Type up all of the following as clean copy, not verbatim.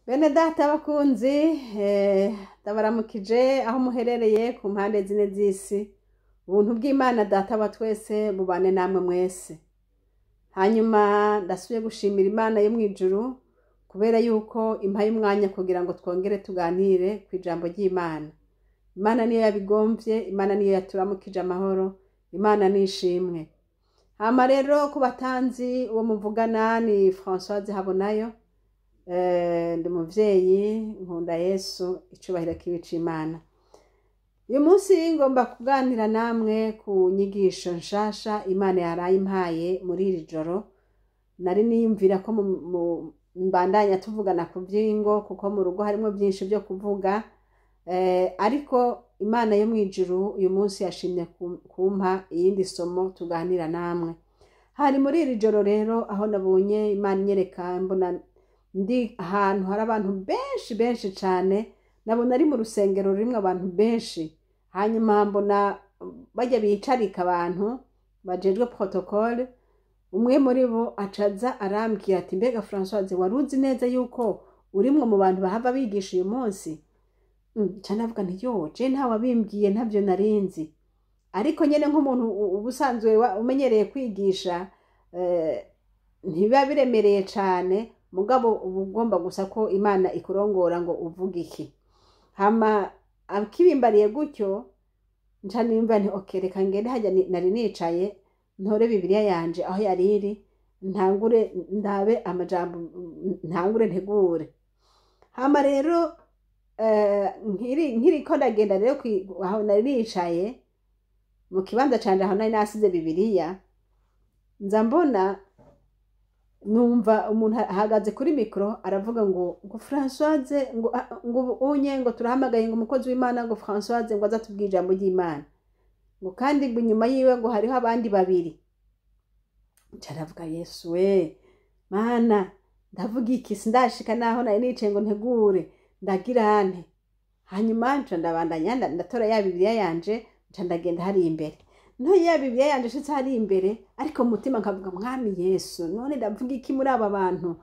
Bene data bakunzi, ndabaramukije aho muherereye ku mpande zine z'isi. Ubuntu bw'Imana Data wa twese bubane namwe mwese. Hanyuma ndasubiye gushimira Imana yo mw'ijuru kubera yuko impaye umwanya kugira ngo twongere tuganire ku ijambo ry'Imana. Imana niyo yabigomvye, Imana niyo yaturamukije amahoro, Imana nishimwe. Hama rero ku batanzi, uwo muvugana ni Françoise Habonayo. Ndi umuvyeyi, nkunda Yesu, icubahiro kibi c'Imana. Uyu munsi ngomba kuganira namwe ku nyigisho nshasha Imana yaraye impaye muri iri joro. Nari niyumvira ko mbandanya tuvugana ku vy'ingo, kuko mu rugo harimwo vyinshi vyo kuvuga. Ariko Imana yo mw'ijuru uyu munsi yashimye kumpa iyindi somo tuganira namwe. Hari muri iri joro rero aho nabonye Imana inyereka, mbona ndi ahantu hari abantu benshi benshi cane. Nabona ari mu rusengero rurimwo abantu benshi. Hanyuma mbona barya bicarika abantu bajejwe protocole, umwe muri bo acaza arambwira ati: "Mbega Françoise, wari uzi neza yuko urimwo mu bantu bahava bigisha uyu munsi?" Nca ndavuga nti: "Yo, je ntawabimbwiye, ntavyo narinzi." Ariko nyene nk'umuntu ubusanzwe umenyereye kwigisha, ntibiba biremereye cane, mugabo uba ugomba gusa ko Imana ikurongora ngo uvuge iki. Hama akibimbariye gutyo, nca nimva nti: "Okay, reka ngende harya nari nicaye, ntore Bibiliya yanje aho yari iri, ntangure ndabe amajambo, ntangure ntegure." Hama rero nkiriko ndagenda rero aho nari nicaye mu kibanza canje, aho nari nasize Bibiliya, nza mbona numva umuntu ahagaze kuri mikoro aravuga ngo Françoise, ngo ah, ngo ubu unye ngo turahamagaye ngo umukozi w'Imana, ngo Françoise, ngo aze atubwire ijambo ry'Imana, ngo kandi ngo inyuma yiwe ngo hariho abandi babiri. Nca ndavuga: "Yesu we Mana, ndavuga iki? Sindashika naho nari nicaye ngo ntegure, ndagira nte?" Hanyuma nca ndabandanya, ndatora ya Bibiliya yanje, nca ndagenda hariya imbere. Ntoye ya Bibiliya yanje, nshitse hariya imbere, ariko mu mutima nkavuga: "Mwami Yesu, none ndavuga iki muri aba bantu?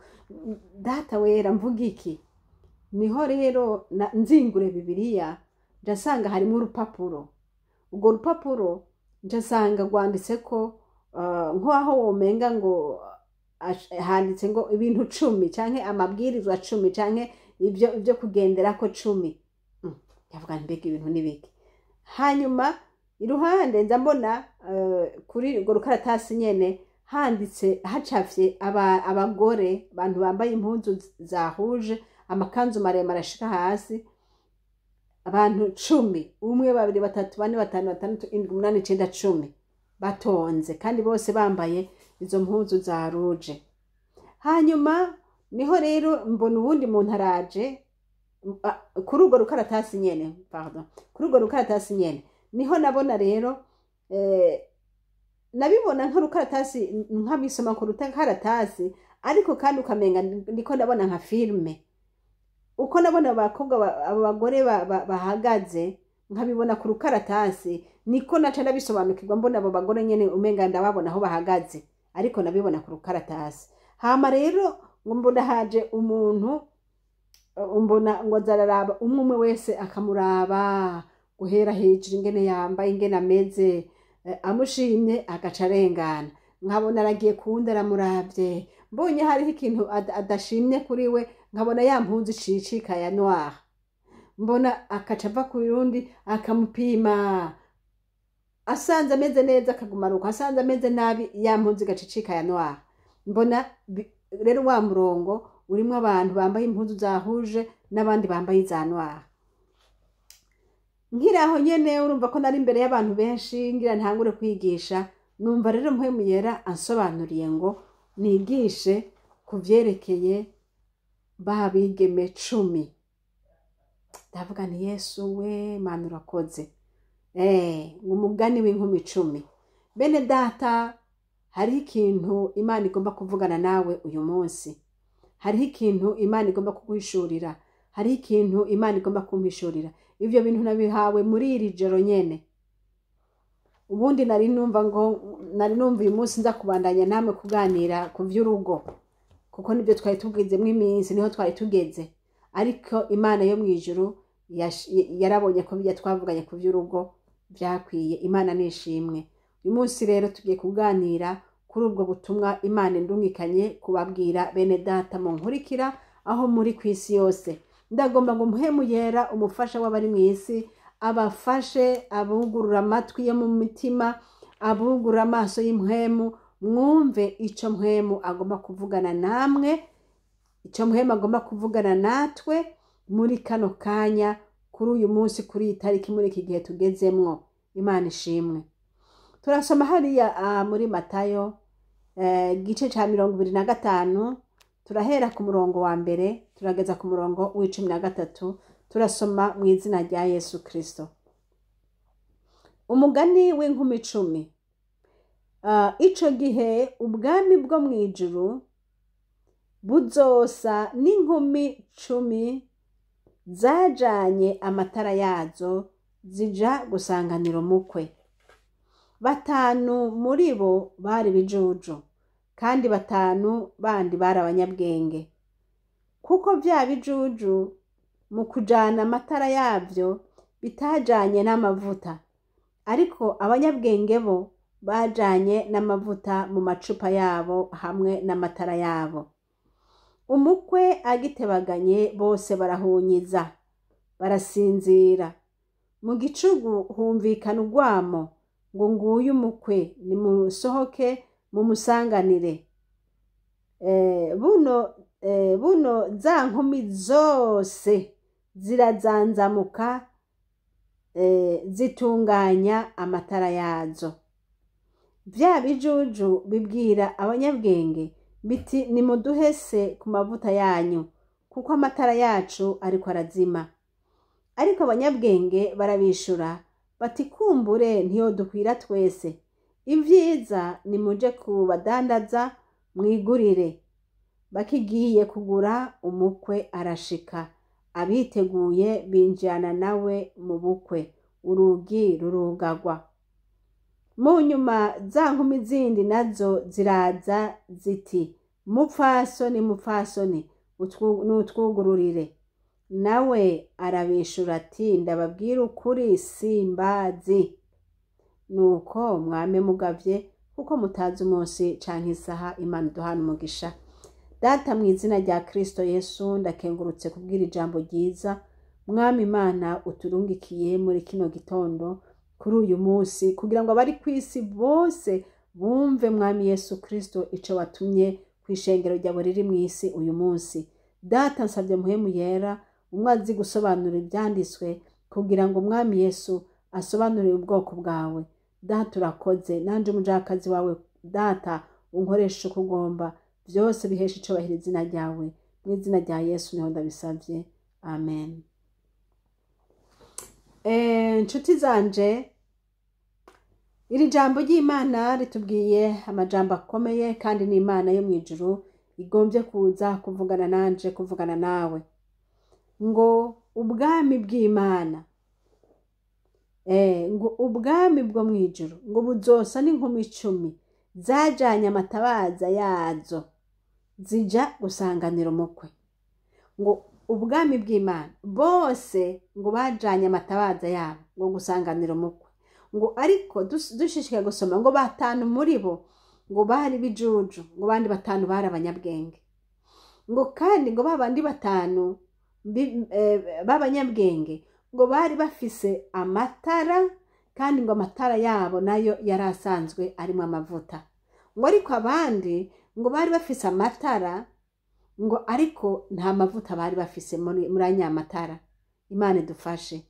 Data wera, mvuga iki?" Niho rero nzingure Bibiliya, ndasanga harimo urupapuro. Urwo rupapuro ndasanga rwanditseko nk'aho womenga ngo handitse ngo ibintu 10 canke amabwirizwa 10 canke ibyo kugenderako 10. Ndavuga nti: "Mbega ibintu n'ibiki?" Hanyuma iruhande nza mbona kuri urwo rukaratasi nyene handitse, hacafye abagore, abantu bambaye impuzu zahuje, amakanzu maremare ashika hasi, abantu 10: umwe, babiri, batatu, bane, batanu, batandatu, indwi, umunani, icenda, 10, batonze kandi bose bambaye izo mpuzu za rouge. Hanyuma niho rero mbona uwundi muntu araje kuri urwo rukaratasi nyene, pardon, kuri urwo rukaratasi nyene niho nabona rero, nabibona nk'urukaratasi, nkabisoma ku rukaratasi, ariko kandi ukamenga ndiko ndabona nka filme. Uko nabona abakobwa abo bagore bahagaze, nkabibona ku rukaratasi, niko naca ndabisobanukirwa. Mbona abo bagore nyene, umenga ndababona aho bahagaze, ariko nabibona ku rukaratasi. Hama rero ngo mbona haje umuntu, mbona ngo azararaba umwe umwe wese, akamuraba guhera hejuru ingene yambaye, ingene ameze, amushimye agaca arengana. Nkabona aragiye kuwundi, aramuravye. Mbonye hariho ikintu adashimye kuri we, nkabona ya mpuzu icicika ya noir. Mbona akaca ava ku rundi, akamupima, asanze ameze neza akagumanuka, asanze ameze nabi ya mpuzu igacicika ya noir. Mbona rero wa murongo urimwo abantu bambaye impuzu zahuje n'abandi bambaye iza noir. Nkiri aho nyene, urumva ko nari imbere y'abantu benshi, ngira ntangure kwigisha, numva rero Mpwemu Yera ansobanuriye ngo nigishe ku vyerekeye ba bigeme 10. Ndavuga nti: "Yesu we Mana, urakoze." Ngo umugani w'inkumi 10. Bene data, hariho ikintu Imana igomba kuvugana nawe uyu munsi, hariho ikintu Imana igomba kuguhishurira, hariho ikintu Imana igomba kumpishurira. Ivyo bintu nabihawe muri iri joro nyene. Ubundi nari numva ngo nari numva uyu munsi nza kubandanya namwe kuganira ku vy'urugo, kuko nibyo twari tugezemwo iminsi, niho twari tugeze. Ariko Imana yo mu ijuru yarabonye ko bijya twavuganye ku by'urugo byakwiye. Imana nishimwe. Uyu munsi rero tugiye kuganira kuri ubwo butumwa Imana indungikanye kubabwira bene data mu nkurikira aho muri ku isi yose. Ndagomba ngo Mpwemu Yera, umufasha w'abari mu isi, abafashe, abugurura amatwi yo mu mitima, abugurura amaso y'impwemu, mwumve icyo Mpwemu agomba kuvugana namwe, icyo Mpwemu agomba kuvugana natwe muri kano kanya, kuri uyu munsi, kuri iyi tariki, muri iki gihe tugezemwo. Imana ishimwe. Turasoma hariya muri Matayo igice cya 25, turahera ku murongo wa 1 turageza ku murongo wa 13. Turasoma mu izina rya Yesu Kristo. Umugani w'inkumi 10. Ico gihe ubwami bwo mu ijuru buzosa n'inkumi 10 zajanye amatara yazo zija gusanganira umukwe. 5 muri bo bari bijuju, kandi 5 bandi bari abanyabwenge. Kuko vya bijuju mu kujana amatara yavyo bitajanye n'amavuta, ariko abanyabwenge bo bajanye n'amavuta mu macupa yabo hamwe n'amatara yabo. Umukwe agitebaganye bose barahunyiza, barasinzira. Mu gicugu humvikana urwamo ngo nguyu umukwe, nimusohoke mumusanganire. Buno za nkumi zose zirazanzamuka, zitunganya amatara yazo. Vya bijuju bibwira abanyabwenge biti nimuduhese ku mavuta yanyu, kuko amatara yacu ariko arazima. Ariko abanyabwenge barabishura bati kumbure ntiyodukwira twese, ivyiza nimuje kubadandaza mwigurire. Bakigiye kugura, umukwe arashika, abiteguye binjirana nawe mu bukwe, urugi rurugagwa. Mu nyuma za nkumi zindi nazo ziraza ziti mupfasoni, mupfasoni, nutwugururire. Nawe arabishura ati ndababwira ukuri simbazi. Nuko mwame mugavye, kuko mutazi umunsi canke isaha. Imana iduhana umugisha. Data, mu izina rya Kristo Yesu, ndakengurutse kubwira ijambo ryiza Mwami Imana uturungikiye muri kino gitondo, kuri uyu munsi, kugira ngo abari ku isi bose bumve, Mwami Yesu Kristo, ico watumye ku ishengero ryawe riri mu isi uyu munsi. Data, nsabye Mpwemu Yera, umwe azi gusobanura ibyanditswe, kugira ngo Umwami Yesu asobanurire ubwoko bwawe. Data, urakoze. Nanje umujakazi wawe, Data, unkoresha uko ugomba, byose bihesha icubahiro izina ryawe. Mu izina rya Yesu niho ndabisabye, amen. Nshuti zanje, iri jambo ry'Imana ritubwiye amajambo akomeye, kandi ni Imana yo mu ijuru igombye kuza kuvugana nanje, kuvugana nawe, ngo ubwami bw'Imana, ngo ubwami bwo mu ijuru ngo buzosa n'inkumi 10 zajanye amatabaza yazo zija gusanganira umukwe. Ngo ubwami bw'Imana bose ngo bajanye amatabaza yabo ngo gusanganira umukwe. Ngo ariko dushishikaye gusoma ngo 5 muri bo ngo bari bijuju, ngo bandi 5 bari abanyabwenge. Ngo kandi ngo babandi 5 b'abanyabwenge ngo bari bafise amatara, kandi ngo amatara yabo nayo yari asanzwe arimo amavuta. Ngo ariko abandi ngo bari bafise amatara, ngo ariko nta mavuta bari bafise muri anya matara. Imana idufashe.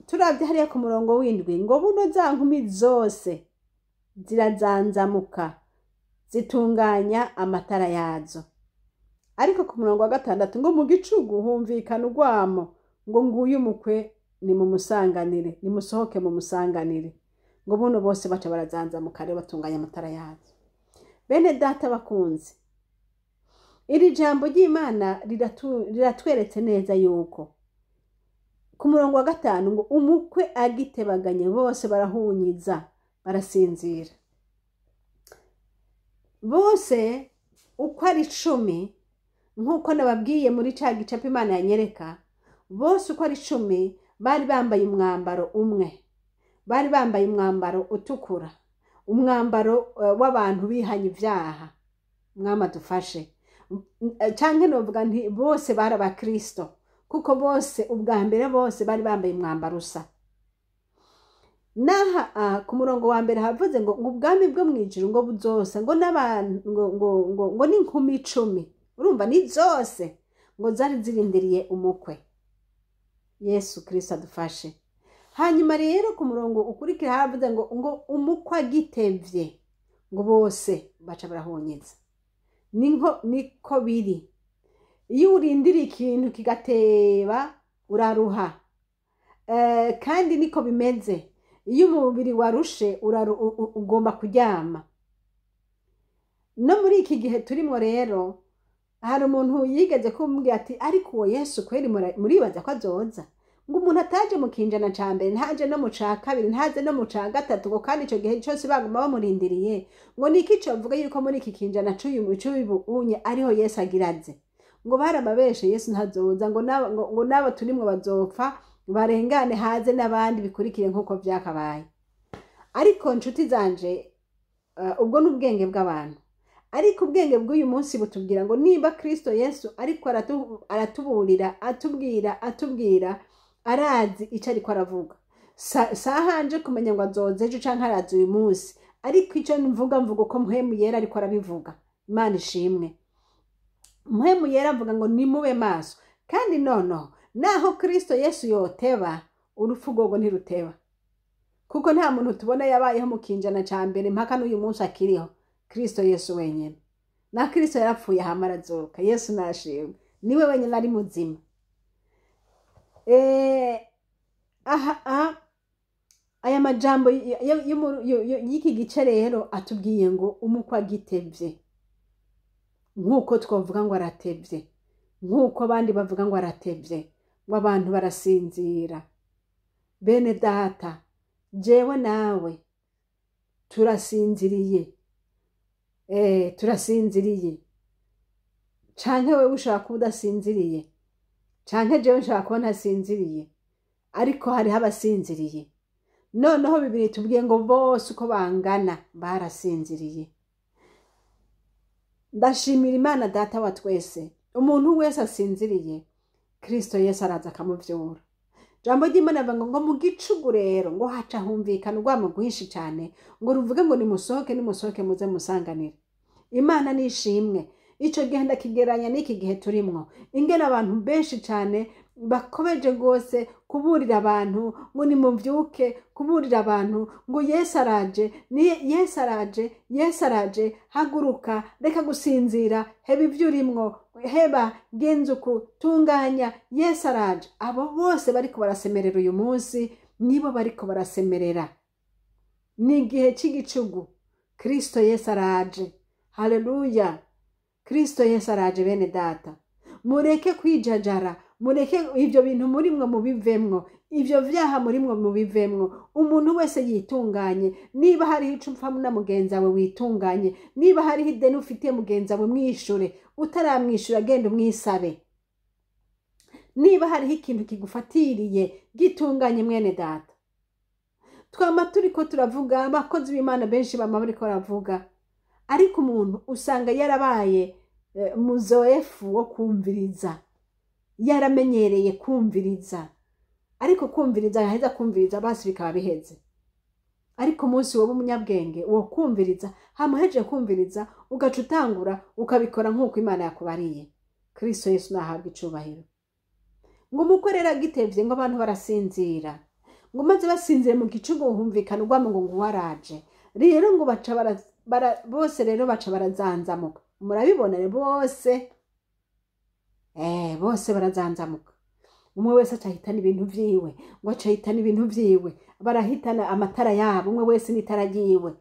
Turavye hariya ku murongo wa 7 ngo buno za nkumi zose zirazanzamuka zitunganya amatara yazo. Ariko ku murongo wa 6 ngo mu gicugu humvikana urwamo ngo nguyu umukwe, nimumusanganire, nimusohoke mumusanganire. Ngo buno bose baca barazanzamuka rero batunganya amatara yazo. Bene data bakunze, iri jambo ry'Imana riratweretse neza yuko ku murongo wa 5 ngo umukwe agitebaganye bose barahunyiza, barasinzira. Bose uko ari 10 Nk'uko nababwiye muri ca gicapo Imana yanyereka, bose uko ari 10 bari bambaye umwambaro umwe, bari bambaye umwambaro utukura, umwambaro w'abantu bihanye ivyaha. Mwami adufashe. Canke novuga nti bose bari abakristo, kuko bose ubwa mbere bose bari bambaye umwambaro usa. Naha ku murongo wa mbere havuze ngo ubwami bwo mw'ijuru ngo buzosa ngo n'abantu ngo n'inkumi 10, urumva ni zose ngo zari zirindiriye umukwe. Yesu Kristo adufashe. Hanyuma rero ku murongo ukurikira havuze ngo umukwe agitevye, ngo bose baca barahonyeza. Niko biri, iyo urindiriye ikintu kigateba uraruha. Kandi niko bimeze, iyo umubiri warushe ugomba kuryama. No muri iki gihe turimo rero, hari umuntu yigeze kumbwira ati ariko uwo Yesu kweri muribaza ko azoza? Ngo umuntu ataje mu kinjana ca mbere, ntaje no mu ca kabiri, ntaje no mu ca gatatu, ngo kandi ico gihe cose baguma bamurindiriye, ngo niki covuga yuko muri iki kinjana c'uyu unye ariho Yesu agiraze? Ngo barababeshe, Yesu ntazoza, ngo nabo turimwo bazopfa barengane, haze n'abandi bikurikire nk'uko vyakabaye. Ariko nshuti zanje, ubwo n'ubwenge bw'abantu. Ariko ubwenge bw'uyu munsi butubwira ngo niba Kristo Yesu ariko aratuburira, atubwira, arazi ico ariko aravuga. Sahanje kumenya ngo azoza ejo canke araza uyu munsi, ariko ico mvuga uko Mpwemu Yera ariko arabivuga. Imana ishimwe. Mpwemu Yera avuga ngo nimube maso. Kandi noneho naho Kristo Yesu yoteba, urupfu rwogo ntiruteba, kuko nta muntu tubona yabayeho mu kinjana ca mbere mpaka n'uyu munsi akiriho, Kristo Yesu wenyene. Na Kristo yarapfuye hama arazuka. Yesu nashimwe, niwe wenyene ari muzima. Aya majambo y'iki gice rero atubwiye ngo umukwe agitevye, nk'uko twavuga ngo aratevye, nk'uko abandi bavuga ngo aratevye, ngo abantu barasinzira. Bene data, jewe nawe turasinziriye, turasinziriye. Canke wewe ushaka kuba udasinziriye, canke jewe nshaka kuba ntasinziriye, ariko hariho abasinziriye. Noneho Bibiri tubwiye ngo bose uko bangana barasinziriye. Ndashimira Imana Data wa twese, umuntu wese asinziriye Kristo Yesu araza akamuvyura. Jambo ry'Imana rivuga ngo mu gicugu rero ngo haca humvikana urwamo rwinshi cane, ngo ruvuge ngo nimusohoke, nimusohoke muze musanganire. Imana nishimwe. Ico gihe ndakigereranya n'iki gihe turimwo, ingene abantu benshi cane bakomeje rwose kuburira abantu ngo nimuvyuke, kuburira abantu ngo Yesu araje, Yesu araje, Yesu araje, haguruka, reka gusinzira, heba ivyo urimwo, heba, genza uku, tunganya, Yesu araje. Abo bose bariko barasemerera uyu munsi, nibo bariko barasemerera. Ni igihe c'igicugu, Kristo Yesu araje. Haleluya! Kristo Yesu araje. Bene data, mureke kwijajara, mureke ivyo bintu murimwo mubivemwo, ivyo vyaha murimwo mubivemwo. Umuntu wese yitunganye. Niba hariho ico upfa na mugenzi wawe witunganye, niba hariho ideni ufitiye mugenzi wawe mwishure, utaramwishura genda umwisabe. Niba hariho ikintu kigufatiriye gitunganye, mwene data. Twama turiko turavuga, abakozi b'Imana benshi bama bariko baravuga, ariko umuntu usanga yarabaye muzoefu wo kumviriza, yaramenyereye kumviriza, ariko kumviriza yaheza kumviriza basi bikaba biheze. Ariko umunsi woba umunyabwenge wo kumviriza, hamuheje kumviriza ugaca utangura ukabikora nk'uko Imana yakubariye. Kristo Yesu nahabwa icubahiro. Ngo umukwe rero agitevye ngo abantu barasinzira, ngo maze basinzire mu gicugu humvikana urwamo ngo nguwaraje. Rero ngo baca bose rero baca barazanzamuka. Murabibona rero bose, bose barazanzamuka. Umwe wese acahitana ibintu vyiwe, ngo acahitana ibintu vyiwe, barahitana amatara yabo, umwe wese n'itara ryiwe.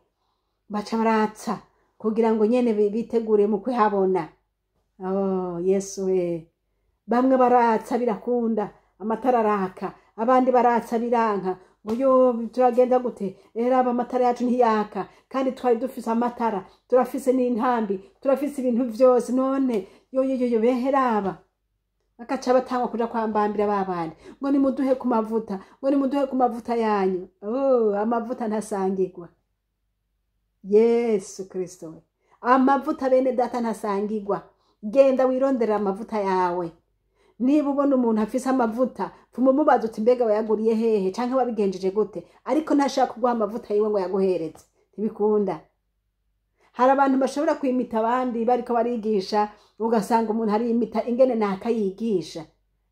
Baca baratsa kugira ngo nyene bitegure mu kwihabona. Oh Yesu we! Bamwe baratsa birakunda, amatara araka, abandi baratsa biranka. Ngo yo turagenda gute? Era amatara yacu ntiyaka, kandi twari dufise amatara, turafise n'intambi, turafise ibintu vyose, none Yoyoyoyo, beheraba bakaca batangwa kuja kwambambira babandi ngo nimuduhe ku mavuta, ngo nimuduhe ku mavuta yanyu. Oh, amavuta ntasangirwa. Yesu Kristo we, amavuta bene data ntasangirwa. Genda wirondera amavuta yawe. Niba ubona umuntu afise amavuta, pfuma umubaza uti: "Mbega wayaguriye hehe canke wabigenjeje gute?" Ariko ntashaka kuguha amavuta yiwe ngo yaguhereze, ntibikunda. Hari abantu bashobora kwimita abandi bariko barigisha, ugasanga umuntu arimita ingene nakayigisha,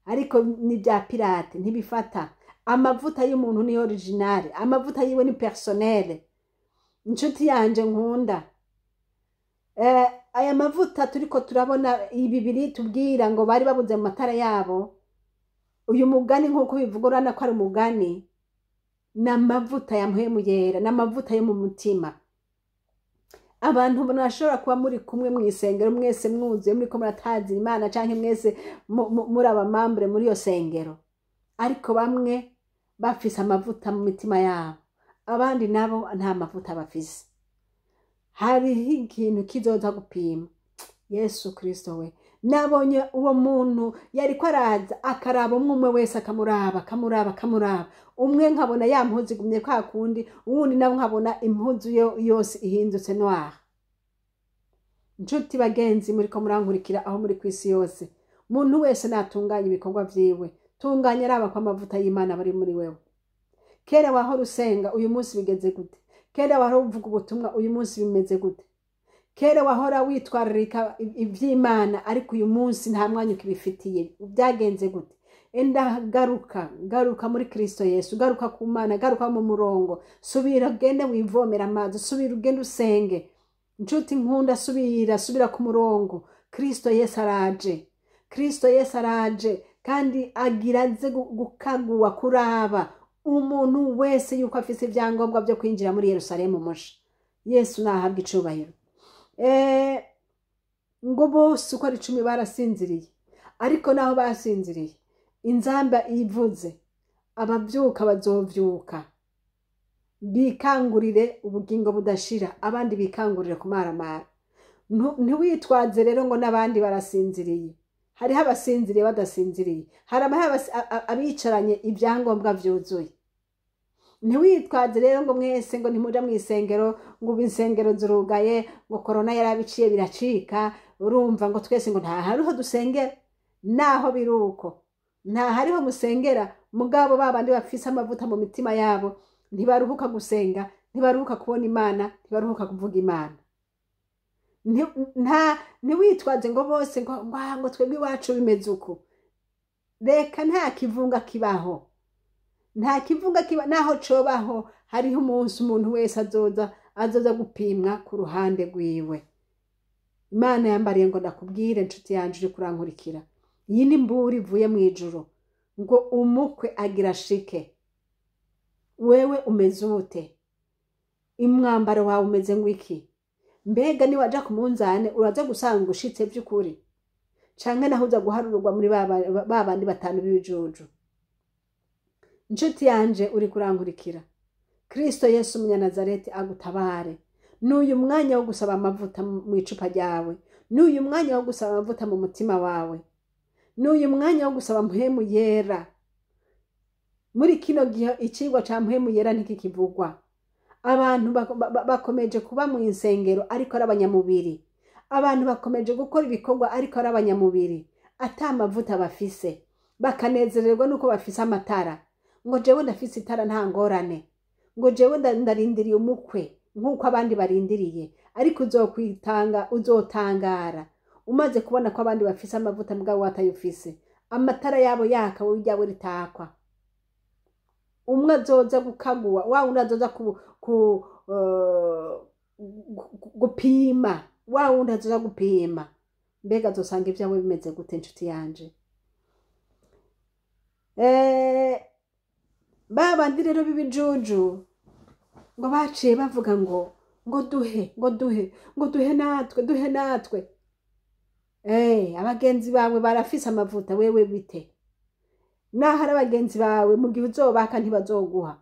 ariko ni bya pirate, ntibifata. Amavuta y'umuntu ni original, amavuta yiwe ni personnel. Inshuti yanje nkunda, aya mavuta turiko turabona bibiri tubwira ngo bari babuze mu matara yabo. Uyu mugani, nk'uko bivuga, urabona ko ari umugani. Ni amavuta ya Mpwemu Yera, ni amavuta yo mu mutima. Abantu murashobora kuba muri kumwe mu isengero, mwese mwuzuye, muriko muratazira Imana, canke mwese muri abamambure muri iyo sengero, ariko bamwe bafise amavuta mu mitima yabo, abandi nabo nta mavuta bafise. Hariho ikintu kizoza gupima. Yesu Kristo we, nabonye uwo muntu yariko araza akaraba umwe umwe wese, akamuraba, akamuraba, akamuraba. Umwe nkabona ya mpuzu igumye kwa kundi, uwundi nawe nkabona impuzu yose ihindutse noir. Nshuti bagenzi muriko murankurikira aho muri kw'isi yose, muntu wese natunganya ibikorwa vyiwe. Tunganya, araba ko amavuta y'Imana bari muri wewe. Kera wahora usenga, uyu munsi bigeze gute? Kera wahora uvuga ubutumwa, uyu munsi bimeze gute? Kera wahora witwararika ivy'Imana, ariko uyu munsi nta mwanya ukibifitiye, byagenze gute? Enda garuka, garuka muri Kristo Yesu, garuka ku Mana, garuka mu murongo. Subira ugende wivomera amazi, subira ugende usenge. Nshuti nkunda, subira, subira ku murongo. Kristo Yesu araje, Kristo Yesu araje, kandi agira aze gukaguwa, kuraba umuntu wese yuko afise ibyangombwa byo kwinjira muri Yerusalemu musha. Yesu nahabwa icubahiro. Ngo bose uko ari 10 barasinziriye, ariko naho basinziriye, inzamba ivuze, abavyuka bazovyuka bikangurire ubugingo budashira, abandi bikangurire kumaramara. Ntiwitwaze rero ngo n'abandi barasinziriye. Hariho abasinziriye badasinziriye, hari abicaranye ibyangombwa vyuzuye. Ntiwitwaze rero ngo mwese ngo ntimuja mu isengero, ngo ubu insengero zirugaye, ngo korona yarabiciye biracika, urumva ngo twese ngo nta hariho dusengera. Naho biruko nta hariho musengera, mugabo babandi bafise amavuta mu mitima yabo ntibaruhuka gusenga, ntibaruhuka kubona Imana, ntibaruhuka kuvuga Imana. Ntiwitwaze ngo bose ngo twebwe iwacu bimeze uku. Reka, nta kivunga kibaho, nta kivunga kiba. Naho cobaho, hariho umunsi umuntu wese azoza gupimwa ku ruhande rwiwe. Imana yambariye ngo ndakubwire, inshuti yanje uri kurankurikira, iyi ni mburi ivuye mu ijuru ngo umukwe agira shike. Wewe umeze ute? Imwambaro wawe umeze ngwiki? Mbega niwaja ku munzane uraza gusanga ushitse by'ukuri, canke naho uza guharurwa muri ba bandi batanu b'ibijuju? Inshuti yanje uri kurankurikira, Kristo Yesu Umunyanazareti agutabare. N'uyu mwanya wo gusaba amavuta mu icupa ryawe, n'uyu mwanya wo gusaba amavuta mu mutima wawe, n'uyu mwanya wo gusaba Mpwemu Yera. Muri kino gihe icigwa ca Mpwemu Yera ntikikivugwa. Abantu bakomeje kuba mu insengero ariko ari abanyamubiri. Abantu bakomeje gukora ibikorwa ariko ari abanyamubiri, ata amavuta bafise, bakanezererwa nuko bafise amatara, ngo jewe ndafise itara, nta ngorane, ngo jewe ndarindiriye umukwe nk'uko abandi barindiriye. Ariko uzokwitanga, uzotangara umaze kubona ko abandi bafise amavuta mugabo watayufise, amatara yabo yaka, wowe iryawe ritakwa. Umwe azoza gukaguwa, wa wundi azoza gupima, wa wundi azoza gupima, mbega azosanga ibyawe bimeze gute, inshuti yanje? Ba bandi rero b'ibijuju ngo baciye bavuga ngo duhe, ngo duhe, ngo duhe natwe, duhe natwe. Abagenzi bawe barafise amavuta, wewe bite? Naho ari abagenzi bawe, mu gihe uzobaka ntibazoguha.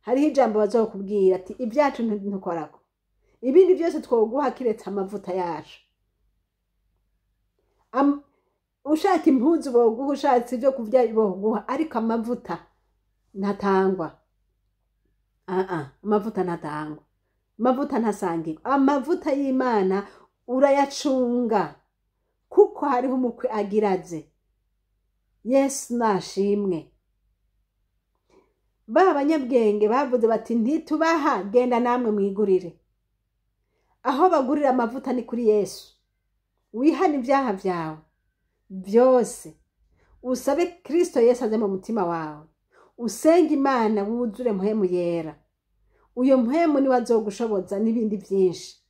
Hariho ijambo bazokubwira ati: "Ibyacu ntukorako, ibindi byose twoguha kiretse amavuta yacu." Ushaka impuzu boguha, ushatse ibyo kurya boguha, ariko amavuta ntatangwa. Amavuta ntatangwa, amavuta ntasangirwa. Amavuta y'Imana urayacunga, kuko hariho umukwe agiraze. Yesu nashimwe. Ba banyabwenge bavuze bati ntitubaha, genda namwe mwigurire. Aho bagurira amavuta ni kuri Yesu. Wihane ibyaha byawe byose, usabe Kristo Yesu aze mu mutima wawe, usenge Imana wuzure Mpwemu Yera. Uyo Mpwemu niwe azogushoboza n'ibindi byinshi.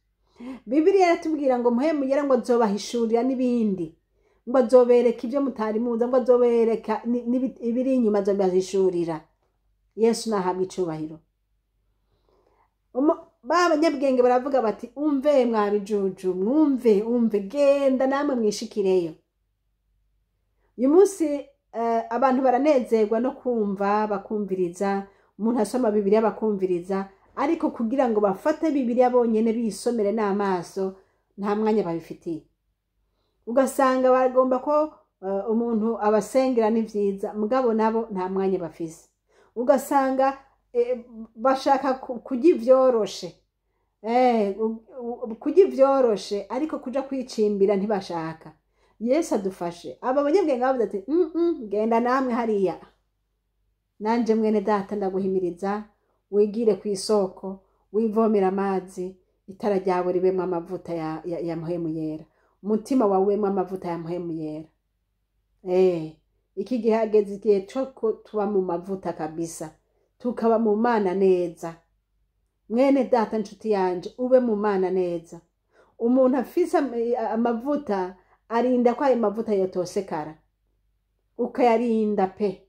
Bibiliya iratubwira ngo Mpwemu Yera ngo azobahishurira n'ibindi, ngo azobereka ibyo mutari muzi, ngo azobereka ibiri inyuma, azobahishurira. Yesu nahabwa icubahiro. Ba banyabwenge baravuga bati umve mwabijuju, mwumve, umve, genda namwe mwishikireyo. Uyu munsi abantu baranezerwa no kumva, bakumviriza umuntu asoma Bibiliya, bakumviriza, ariko kugira ngo bafate Bibiliya bonyene bisomere n'amaso nta mwanya babifitiye. Ugasanga bagomba ko umuntu abasengera, ni vyiza, mugabo nabo nta mwanya bafise. Ugasanga bashaka kurya ivyoroshe, kurya ivyoroshe, ariko kuja kwicimbira ntibashaka. Yesu adufashe. Aba banyabwenge bavuze ati genda namwe hariya. Nanje mwene data ndaguhimiriza wigire ku isoko, wivomera amazi, itara ryawe ribemwo amavuta ya Mpwemu Yera, umutima wawe ubemwo amavuta ya Mpwemu Yera. Iki gihe hageze igihe co tuba mu mavuta kabisa, tukaba mu Mana neza. Mwene data, nshuti yanje, ube mu Mana neza. Umuntu afise amavuta arinda ko ayo mavuta yotosekara, ukayarinda pe.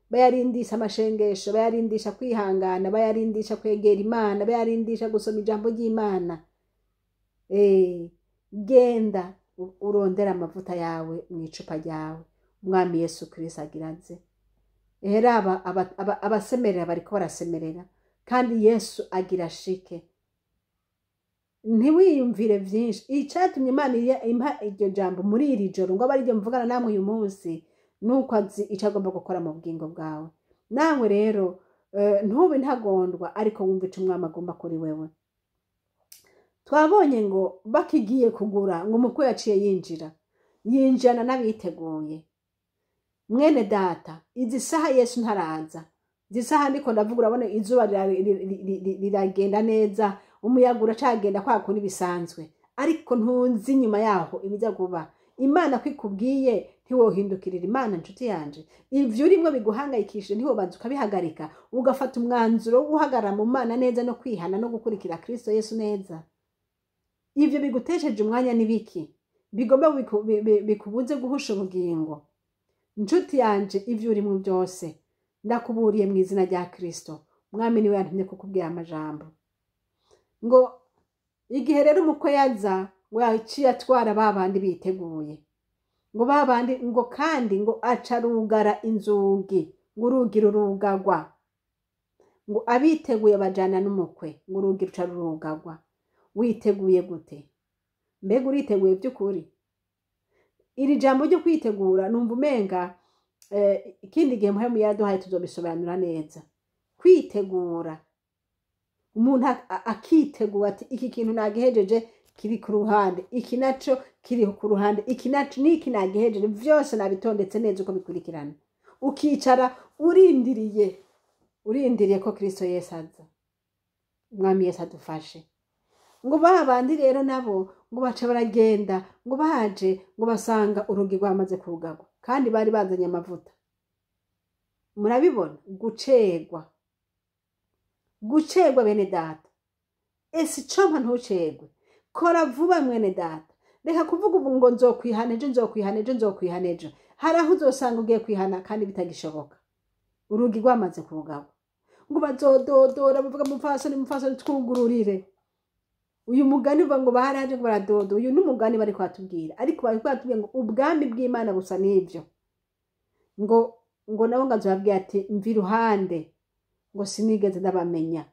Bayarindisha amashengesho, bayarindisha kwihangana, bayarindisha kwegera Imana, bayarindisha gusoma ijambo ry'Imana. Genda urondera amavuta yawe mu icupa ryawe. Umwami Yesu Kristo agira aze. Raba abasemerera bariko barasemerera, kandi Yesu agira ashike. Ntiwiyumvire vyinshi. Icatumye Imana impa iryo jambo muri iri joro ngo abe ariryo mvugana namwe uyu munsi, nuko azi ico agomba gukora mu bugingo bwawe. Nawe rero ntube ntagondwa, ariko wumva ico Umwami agomba kuri wewe. Twabonye ngo bakigiye kugura, ngo umukwe yaciye yinjira, yinjirana n'abiteguye. Mwene data, izi saha Yesu ntaraza. Izi saha ndiko ndavuga, urabona izuba riragenda neza, umuyaga uracagenda kwa kundi bisanzwe, ariko ntunzi inyuma yaho ibiza kuba. Imana kwikubwiye ntiwohindukirira Imana, nshuti yanje. Ivyo urimwo biguhangayikishije ntiwobanza ukabihagarika, ugafata umwanzuro wo guhagarara mu Mana neza no kwihana no gukurikira Kristo Yesu neza. Ivyo bigutesheje umwanya n'ibiki bigomba bikubuze guhusha ubugingo? Nshuti yanje, ivyo urimwo byose ndakuburiye mu izina rya Kristo. Umwami niwe yantumye kukubwira amajambo. Ngo igihe rero umukwe yaza, ngo yaciye atwara ba bandi biteguye, ngo ba bandi ngo kandi ngo aca arugara inzugi, ngo urugi rurugagwa, ngo abiteguye bajana n'umukwe, ngo urugi ruca rurugagwa. Witeguye gute? Mbega uriteguye by'ukuri? Iri jambo ryo kwitegura numva umenga ikindi gihe Muhemu yaraduhaye tuzobisobanura neza. Kwitegura, umuntu akitegura ati iki kintu nagihejeje kiri ku ruhande, iki naco kiri ku ruhande, iki naco niki nagihejeje, vyose nabitondetse neza uko bikurikirana. Ukicara urindiriye, urindiriye ko Kristo Yesu aza. Umwami Yesu adufashe. Ngo ba bandi rero nabo ngo baca baragenda, ngo baje ngo basanga urugi rwamaze kugagwa, kandi bari bazanye amavuta. Murabibona gucegwa, gucegwa bene data. Ese icompa ntucegwe? Kora vuba mwene data. Reka kuvuga ubu ngo nzokwihana ejo, nzokwihana ejo, nzokwihana ejo. Hari aho uzosanga ugiye kwihana kandi bitagishoboka, urugi rwamaze kugagwa. Ngo bazododora bavuga mupfasoni, mupfasoni twugururire. Uyu mugani uvuga ngo baraje ngo baradodo. Uyu ni umugani bari kwatubwira, ariko bari kwatubwira ngo ubwami bw'Imana busa n'ibyo. Ngo nabo ngo azobabwira ati mva iruhande, ngo sinigeze ndabamenya.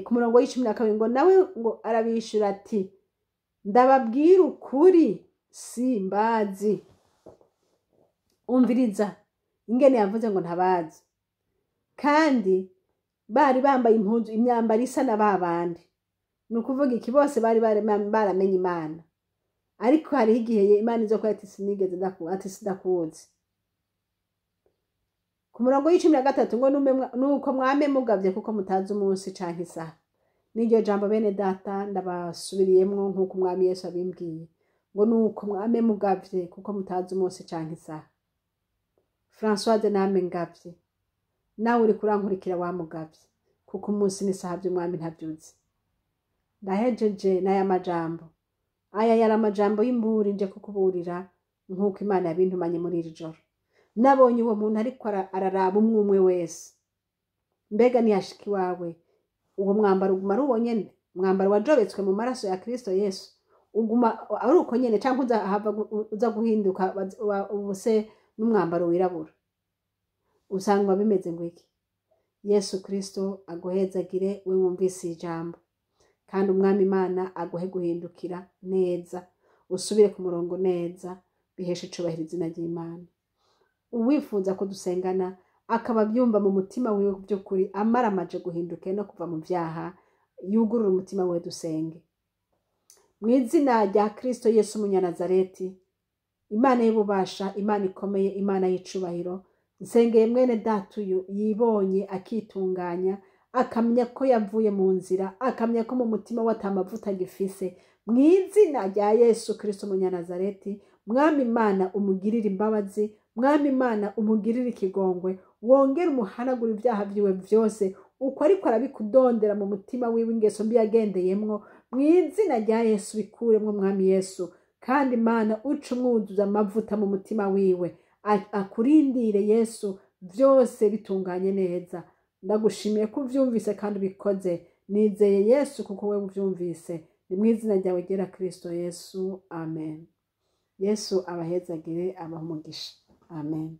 Ku murongo w'icumi na kabiri ngo nawe ngo arabishura ati ndababwira ukuri, Simbazi. Umviriza ingene yavuze ngo ntabazi, kandi bari bambaye impuzu, imyambaro isa na ba bandi. Ni ukuvuga iki? Bose bari baramenye Imana, ariko hariho igihe Imana izo ati sinigeze ati sidakuzi. Ku murongo w'13 ngo nuko mwame mugavye kuko mutazi umunsi canke isaha. N'iryo jambo bene data ndabasubiriyemwo nk'uko umwami Yesu abimbwiye, ngo nuko mwame mugavye kuko mutazi umunsi canke isaha. Françoise name ngavye, nawe uri kurankurikira wamugavye, kuko umunsi n'isaha vy'umwami ntavyuzi. Ndahejeje n'aya majambo. Aya yari amajambo y'imburi nje kukuburira nk'uko Imana yabintumanye muri iri joro. Nabonye uwo muntu ariko araraba umwe umwe wese. Mbega niyashika iwawe, uwo mwambaro uguma ari uwo nyene, umwambaro wajobetswe mu maraso ya Kristo Yesu, uguma ari uko nyene, canke uza guhinduka ubuse n'umwambaro wirabura? Usanga bimeze ngo iki? Yesu Kristo aguhezagire we wumvise ijambo, kandi umwami Imana aguhe guhindukira neza, usubire ku murongo neza, biheshe icubahiro izina ry'Imana. Uwifuza ko dusengana akaba abyumva mu mutima wiwe by'ukuri, amaramaje guhinduka no kuva mu byaha, yugurura umutima wiwe dusenge. Mu izina rya Kristo Yesu Umunyanazareti, Imana y'ububasha, Imana ikomeye, Imana y'icubahiro, nsengeye mwene data uyu yibonye akitunganya, akamenya ko yavuye mu nzira, akamenya ko mu mutima we atamavuta agifise. Mu izina rya Yesu Kristo Umunyanazareti, Mwami Imana umugirire imbabazi, Mwami Imana umugirire ikigongwe, wongere umuhanagura ibyaha vyiwe vyose, uko ariko arabikudondera mu mutima wiwe ingeso mbi yagendeyemwo. Mu izina rya Yesu bikuremwo Mwami Yesu, kandi Imana uce umwuzuza amavuta mu mutima wiwe, akurindire Yesu vyose bitunganye neza. Ndagushimiye ko uvyumvise kandi ubikoze. Nizeye Yesu kuko wewe uvyumvise. Ni mu izina ryawe ryera Kristo Yesu, amen. Yesu abahezagire, abahe umugisha. Amen.